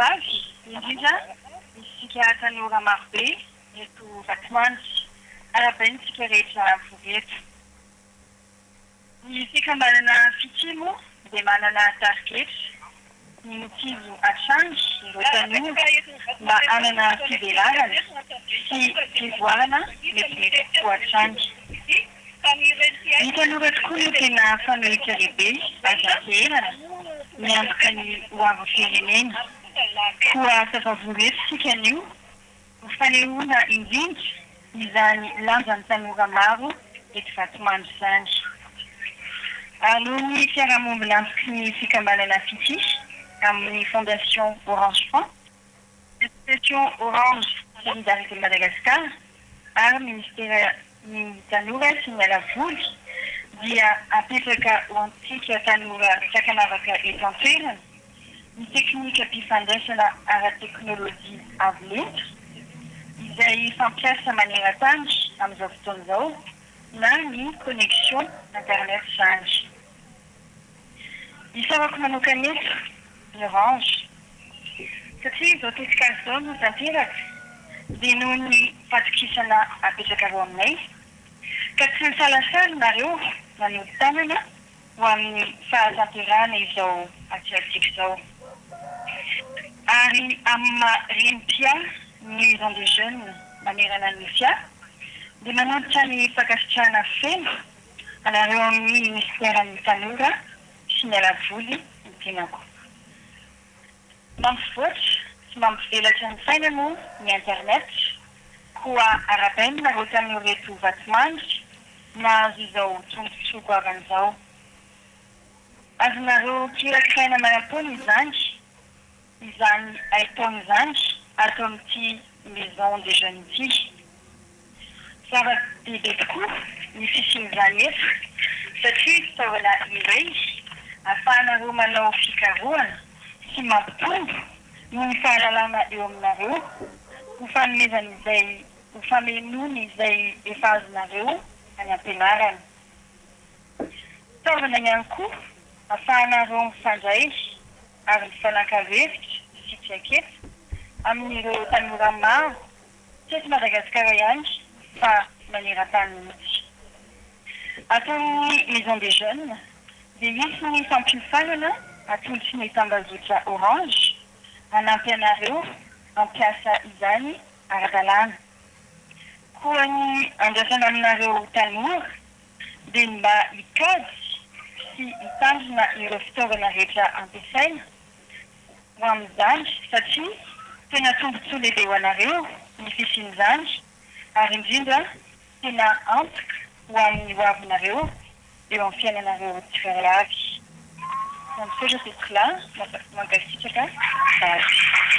tovovavy, indrindra isika tanora marobe eto Vatomandry. Arahabaina isika rehetra vory eto. Ny fikambanana Fitia moa dia manana tarigetra ny mitsinjo hatrany ireo tanora mba hanana fivelarana sy fivoarana metimety kokoa hatrany. Ny tanora tokoa no tena fanohitra lehibe azo anteherana miantoka ny hoavin'ny firenena. Koa tafavory eto isika anio ho fanehoana indrindra izany lanjan'ny tanora maro eto Vatomandry izany. Alohan'ny fiarahamombon'antoky ny fikambanana Fitia amin'ny Fondation Orange France, Association Orange Solidarité Madagascar ary Minisiteran'ny Tanora sy ny Alavoly dia apetraka ho antsika tanora tsy ankanavaka eto an-toerana ny teknikam-pifandraisana ara-teknolojia avo lenta izay fampiasa maneran-tany amin'izao fotoana izao na ny connexion internet izany. Isaorako manokana eto ny Orange satria izao tetikasa izao no tanteraka dia noho ny fatokisana apetrakareo aminay ka tsy nisalasala nareo nanolo-tanana ho amin'ny fahatanterahana izao atrehantsika izao. Ary amin'ny maha reny mpiahy ny Maison des Jeunes manerana ny Nosy ahy dia manolotra ny fankasitrahana feno anareo amin'ny Minisiteran'ny Tanora sy ny Alavoly ny tenako. Mampivoatra sy mampivelatra ny saina moa ny internet, koa arahabaina nareo tanora eto Vatomandry nahazo izao tombontsoa goavana izao. Azonareo kirakiraina maimaimpoana izany izany haitaona izany ato amin'ity Maison des Jeunes ity. Zava-dehibe tokoa ny fisian'izany eto satria fitaovana iray ahafahanareo manao fikarohana sy mampitombo ny fahalalana eo aminareo ho fanomezana izay ho famenoana izay efa azonareo any am-pianarana. Fitaovana ihany koa ahafahanareo mifandray ary mifanakalo hevitra sy traikefa amin'ireo tanora maro Tsy eto Madagasikara ihany fa maneran-tany mihitsy. Ato amin'ny Maison des Jeunes dia hisy ny fampiofanana atolotry ny tambazotra Orange hanampy anareo hampiasa izany ara-dalàna. Koa ny andrasana aminareo tanora dia ny mba hikajy sy hitandrina ireo fitaovana rehetra ampiasaina ho amin'izany satria tena tombontsoa lehibe ho anareo ny fisian'izany ary indrindra tena antoka ho amin'ny hoavinareo eo amin'ny fiainanareo tsirairay avy. Misaotra tompokolahy, mankasitraka sahady.